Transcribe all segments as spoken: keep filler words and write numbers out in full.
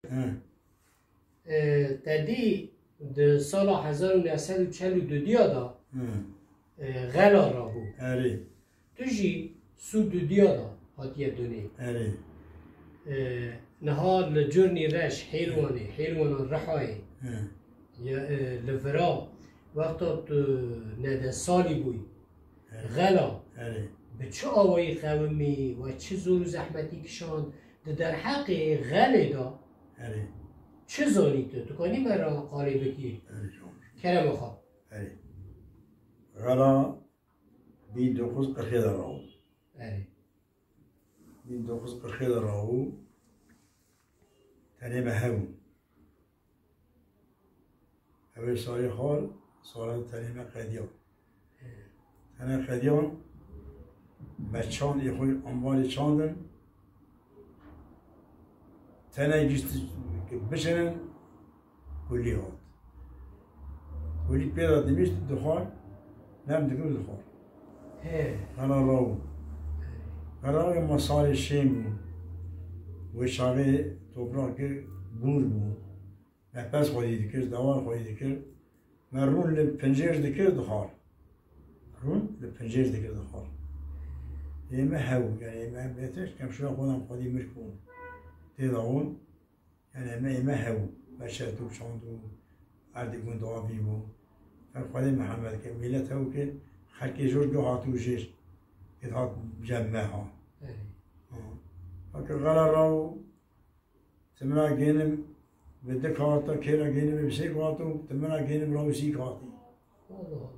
He. E, te dî di sala hezar û neh sed û çel û du diya de, He. e, Xela rabû. Erê. Tu jî sû du diya de hatiye dunê. Erê. E, niha li Curnî Reş, Hêlwanê, Hêlwanan Rihayê, He. ya, e, li vira wexta tu nehde salî bûyî, Erê. Xela Erê. bi çi awayî qewimî we çi zor û zehmetî kişand, di derheqê Xelê de Erê. çi zanî tu? Tu kanî me re qalê bikî? Erê, can. Kerema xwe. Erê. Xela bin dokuz qirxê de rabû. Erê. Bin dokuz qirxê de rabû. Tenê me hebû. Ew ê salê xal, sala tenê me qediyan. Tenê qediyan, me çand ê xwe ambarê çandin. Tenê gişt biçinin, kulî hat. Kulî pê de dimîşt dixwar, nem dikim dixwar. He. Xela raw. Xela raw ma salê şên bû. Wê çaxê toprak bûr bû. Me pez xwedî dikir, dawar xwedî dikir. Me rûn li pincêr dikir dixwar. Rûn li pincêr dikir dixwar. Ê me hew, yani ê me bêtir, kemşoya xwe dan xwedî mirk bûn. Tê de hûn, yani ê me, ê me hew. Me çertûk çand û erdê gund avî bû. Her xwedê Mihemed ke, milet hew ke, xelkê jor go hatû jêr. Ê hat cem me ha. Ey. Ha. Hake xela raw, Ti min a gênim bi du kata, kêra gênim bi sê kato, ti min a gênim raw sî katî. Allah Allah.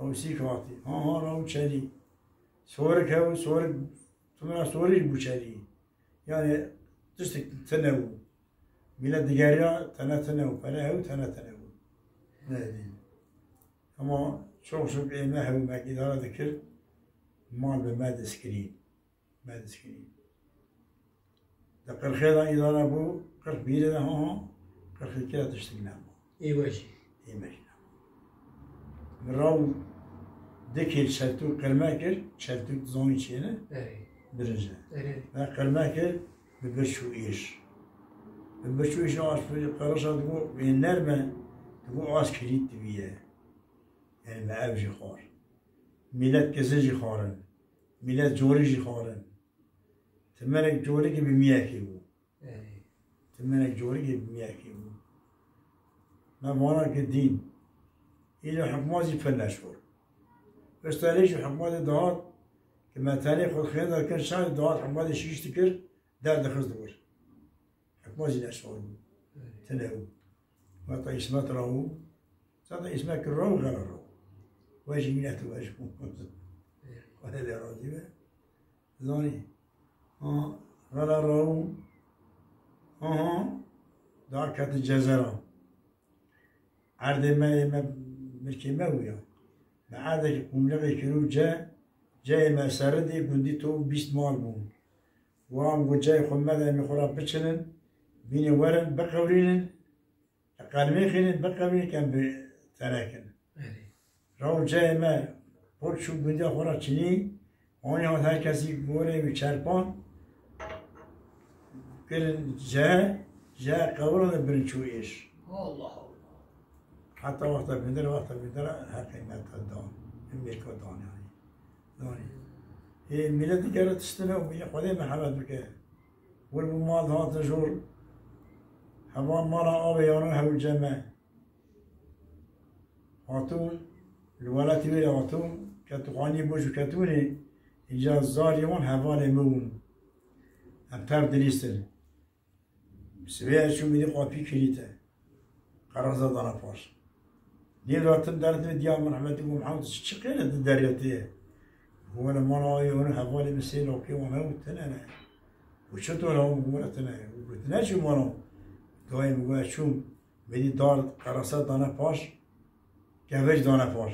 Raw sî katî. Ha ha raw çelî. Sorik hew, sorik, ti min a sorik bû çelî. Yani tiştek tine bû. Milet digeriya tene tine bû. Pere hew tene tine bû. Ne diyeyim. Ama çok çok ê me hew me îdare dikir. Mal bi me deskirî. Me dizkirî. Di qirxê de îdare bû, qirx bîrê de ha ha, qirxê kê de tiştik nema. Ê we jî. Ê me jî nema. Min raw dikê çeltûk qirme kir, çeltûk zanî çêne, Erê. birince. Erê. Me qirme kir, bi birç û êş. Bi birç û êş aş qirişa digo, ê nerme, digo az kilît dibiye. Yani me ev jî xwar. Milet kizin jî xwarin. Milet corik jî xwarin. Timerek corikê bi miyekê bû. Ey. Timerek corikê bi miyekê bû. Me vana ke dîn. Îlo hikmat jî pir neşor. Pişta lê jî hikmatê dihat, ke me tenê xwe xênda kir, şaxê dihat hikmatê şîş dikir, der dixist di wir. Hikmat jî neşor bû. Ey. Tine bû. Weta Îsmet raw. Zaten Îsmet kir raw, xela raw. We jî milet we ji xwe. Xwedê lê razî be. Zanî. Ha, xela raw. Aha. Daha ketin cezera. Erdê me, ê me, milkê me bûya. Me erdekî qumlixê kirû ce, ceyê me seridî, gundî to bîst mal bûn. Wan got ceyê xwe me de, em ê xwe re biçinin, bînê werin, biqewirînin, Li qelmêxê ne biqewî kem bi terekin. Erê. Raw ceyê me, pot çû gundiya xwe re çinî, anî hat her kesî gorê wî çerpan, kirin ce, ce qewirane birin çû êş. Allah Allah. Heta wexta bindir, wexta bindir heqê me te dan. Em mêrka dan yani. Danî. Ê, milet digere tiştine û milet Xwedê merhemet bike. Wir bû mal hatin jor. Heval mala avê yaran hewl cem me. Hatûn, li welatî wê re hatûn, ketûxanî bû ji ketûnê, îca zarê wan hevalê min bûn. Em tev dilîstin. Sibê ez çûm êdî qapî kilîte. Qeraza dana paş. Nêv ratin derdine diya min rehmetî bû Mihemed, çi qêle di derya tê ye? Bû wele mala ayê hûn hevalê min sê lakê wan hew tine ne. Û çi to hew bû wele tine? Û got ne çû mala. Dayê min got ez çûm. Êdî dar qerasa dane paş. Kevec dane paş.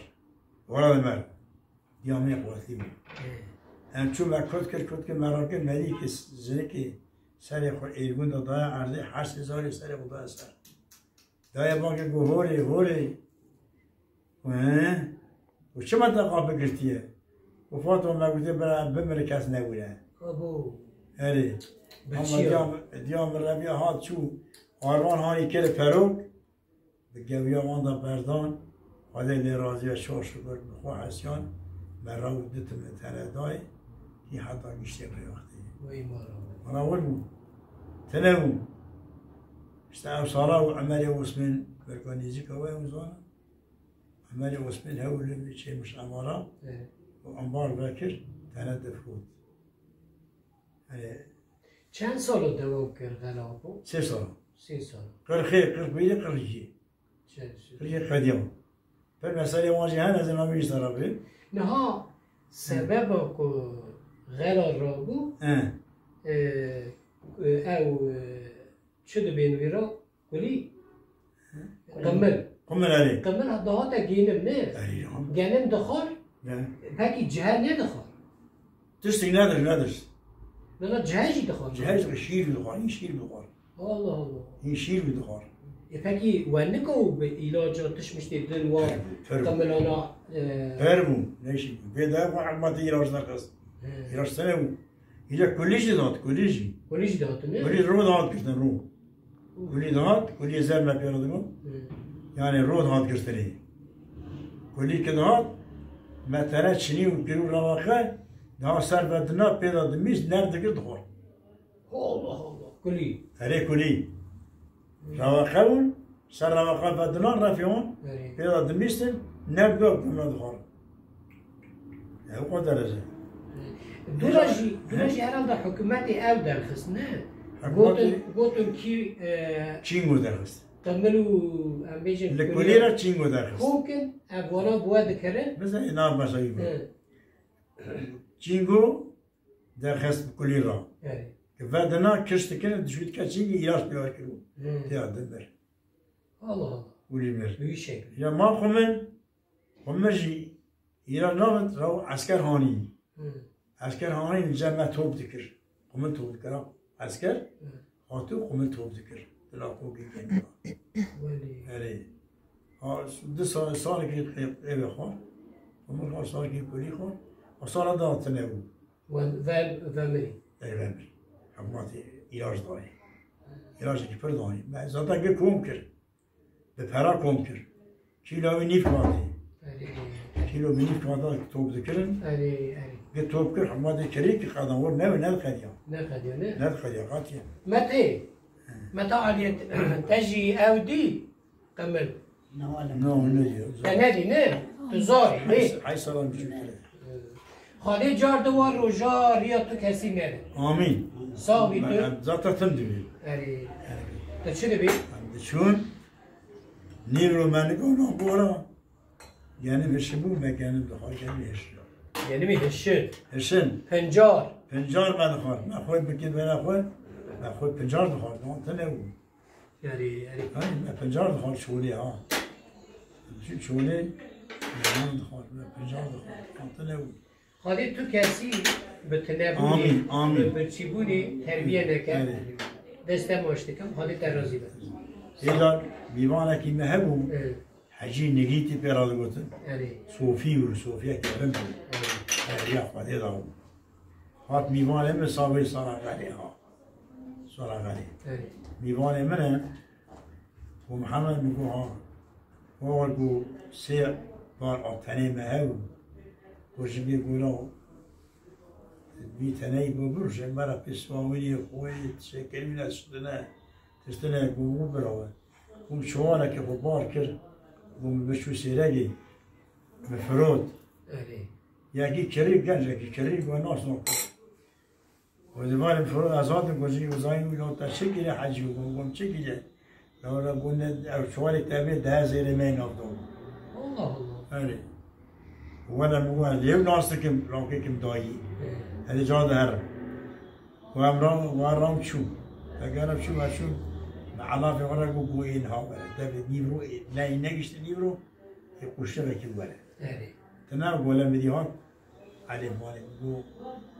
Wele li mer. Diya min yê quwetlî bû. Ê. Em çû me kot kir, kot kir, me rakir, me dî ke jinikê serê xwe êrgûn de daye erdê, heştê zarê serê xwe daye ser. Daye bangê got, "Horê, horê." Got, "He?" Got, "Çima te qapî girtiye?" Got, "Fatma, me gotiye bira bimire kes newire." Abo. Erê. Ama diya, diya min reviya hat çû, Arvan hanî kir perok, bi gewiya wan da berdan, Xwedê lê razî be, şor şukur bi xwe hesiyan, me rew ditim li tenê dayê, hî heta giştê rêwextê. Wey mala we. Mana wir bû. Tine bû. Îşte ew sala û Emerê Osmên, berka nêzîka we ew zana. Emerê Osmên hewl li çêmiş emara Evet. û embar vekir, tene difrot. Hani Çend sal o dewa kir xela xwe? Sê sal. Sê sal. Qirxê, qirxbîrê, qirxî. Çend sal? Qirxê qediyan. Pir meselê wan jî hene, ez ê navê wî sera bê. Niha sebeba ku xela rabû, He. e, e, ew, e, çi dibên wî ra? Kulî. Qimil. Qimil, erê. Qimil dihate gînim, ne? Erê, ya. Genim dixwar, Ne? pekî cihe nedixwar. Tiştik nedir, nedir? Nana cihe jî dixwar. Cihe jî şîr dixwar, hîn şîr dixwar. Allah Allah. Hîn şîr dixwar. E, pekî we nika û bi îlaca tişmiştê din wa Pir bû, pir bû. qimilana, e, Pir bû, ne şîr bû. Bê de bu hikmetê îlac derxist. He. Îlaç tene bû. Îca kulî jî dihat, kulî jî. Kulî jî dihat, ne? Kulî ro dihat girtin, ro. Kulî dihat, kulî zer me pê re digot. Hı. Yani ro dihat girtinê. Kulî ki dihat, me tere çinî û girû rewaxe, daha ser ve dina pê de dimîst, ner dikir dixwar. Allah Allah, kulî. Erê kulî. Rewaxe bûn, ser rewaxe ve dinan refê wan, Erê. pê de dimîstin, ner dua bûna dixwar. Ew o derece. Dûra jî, dûra jî herhalde hikûmetê ew derxist, ne? Hikûmetê Gotin, gotin kî, e, Çîngo derxist. Qimil û em bêjin Li kulî kulî ra ra Çîngo derxist. Kom kin, ev wana bi we dikirin. Bize nav meşayî bû. Hı. Çîngo derxist bi kulî ra. Erê. Ki ve dina kişt dikirin, dişû dike Çîngî îlaç pê kiribû. Hı. Ya dimir. Allah Allah. Kulî mir. Bi wî şekil. Ya ma xwe min, xwe min jî îra navit rew esker hanî. Hı. Esker hanî li cem me top dikir. Xwe min top dikir. Esker Hı. hatû xwe min top dikir. Dila kokê keniya. Welî. Erê. Ha, du sal, salekî eve xwar. Xwe min xwar salekî kulî xwar. O sala da tine bû. Wen ve, ve mirî. Ey ve mir. Hikûmetê îlac dayê. Îlacekî pir dayê. Me zaten gi kom kir. Bi pera kom kir. Kîlo wî nîv kewatê. Erê. Kîlo wî nîv kewata top dikirin. Erê, erê. Gi top kir, hema dê kirî ki qedan wor, ne, ne diqediya. Ne qediya, ne? Ne diqediya, qatiye. Mete. He. Mete aliyet, te jî ew dî, qimil. No, ne diyor. Te nedî, ne? Tu zarî, ne? Ay, ay salam cümle. Xalê car di war roja riya tu kesî nere. Amîn. Sağ bî tu. Ben zaten tim dibi. Erê. Tu çi dibî? Em diçûn. Nîvro me nikewna gora. Genim hişin bû, me genim dixwar, genim hişin. Genimî hişin. Hişin. Pincar. Pincar me dixwar. Me xwe bikir bera xwe. Me xwe pincar dixwar. Don tine bû. Erê, erê. Hay, me pincar dixwar çolê ha. Çi çolê, me dixwar, me pincar dixwar. Don tine bû. Xwedê tu kesî bi tinebûnê, Amîn, amîn. bi birçîbûnê terbiye neke. Erê. Dest te baş dikim, Xwedê te razî be. Êcar mîvanekî me hebû, Evet. Hecî Nigîtî pê re digotin. Erê. Sofî bû, Sofiyekî rind bû. Erê. Erê, ya Xwedê da bû. Hat mîvanê min, sawê sara xelê ha. Sara xelê. Erê. Mîvanê min e, Ku Mihemed min got, ha, wawar ku sê par a tenê me hew, ku ji bî gola bî teneyî bû, bir ji me re pê siwawînê xwe, şekerîne, şitine, tiştine, ku min bira we. Ku min çawanekê xwe bar kir, ku min biçû sêregê, min firot. Erê. Yekî kirî, gencekî kirî, ku nas nokir. Û di varê firo ez hatim ku jî uzayî û lo te çi kiriye hecî û gon çi kiriye. Lewra gon ne ew çuwarê te bê de zêrê me navdo. Allah Allah. Erê. Wele min got ez lêw nas dikim, rakê kim dayî. Erê. Ez ê ca de herim. Û em ra, û em ram çû. Te gere çû me çû. Me elafê xwe re got, got ên ha were. Devê nîvro ê, ne, negişti nîvro. Ê quşevekî were. Erê. Tine gole min dî hat. Elê balê min got,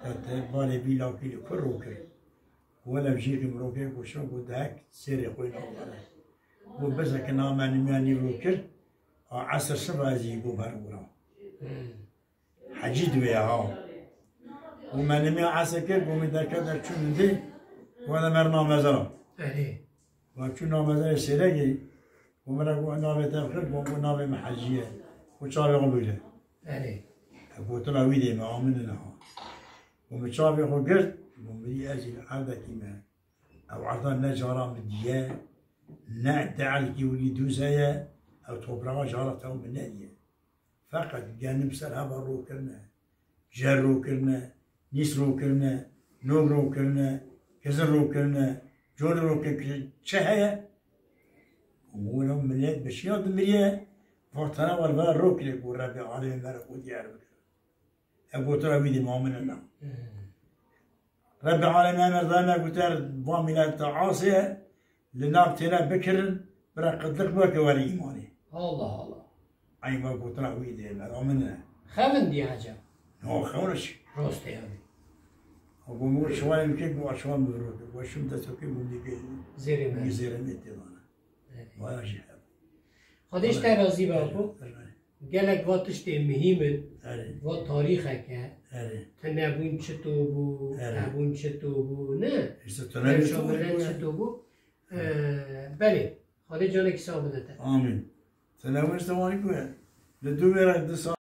te, te balê bî lakî li kur rokir. Wele jî ki mirokê ku şo ku dehek sêrê xwe navbere. Ku bizeke na me nimiya nîv rokir, a esir şiva ez jî got her wira. Hecî dibe ya ha. Ku me nimiya esir kir, ku min derket der çû min dê, wele mer na mezara. Erê. Ma çû namezanê Sêlegê, û min re got, "Navê te bi xêr?" Got, "Navê min Hecî ye." Û çavê xwe bigire. Erê. Gotina wî dê me, amine niha. Û min çavê xwe girt, got, "Min dî ez jî li erdekî me. Ew erda ne cara min diye, ne de'elkî wilî dûz heye, ew topraxa cara tew min nediye." Feqet genim ser heva rokirine, jer rokirine, nîs rokirine, nog rokirine, kizin rokirine, col rokirine, çi heye? Wilo millet bi şiya dimiriye, vatana wal vela rokire ku Rebê Alemê me re xwe diyar bike. Ev gotina wî dê mamine na. Rebê Alemê emir dane ku ter va millet te asê, li nav têne bikirin, bira qitliq weke were îmanê. Allah Allah. Eyn va gotina wî dê, mera min e. Xevin diye acaba? No, xewna çi? Rost e yani. Abo mu şiwanê min kek, mu şiwan min roke. Wa şim destokê min dike. Zêrê me. Zêrê me tê vana. Evet. Vaya jî hev. Xwedê ji te razî be, Apo. Erê. Gelek va tiştê muhîm in, Erê. Va tarîxek e. Erê. Tinebûn çito bû, Erê. Hebûn çito bû, ne? Îşte tinebûn Rewşa çito bû, millet çito bû. Ee, belê. Xwedê canekî sax bide te. Amîn. Tinebûn îşte wanî ku ye. Li dû vêre du sal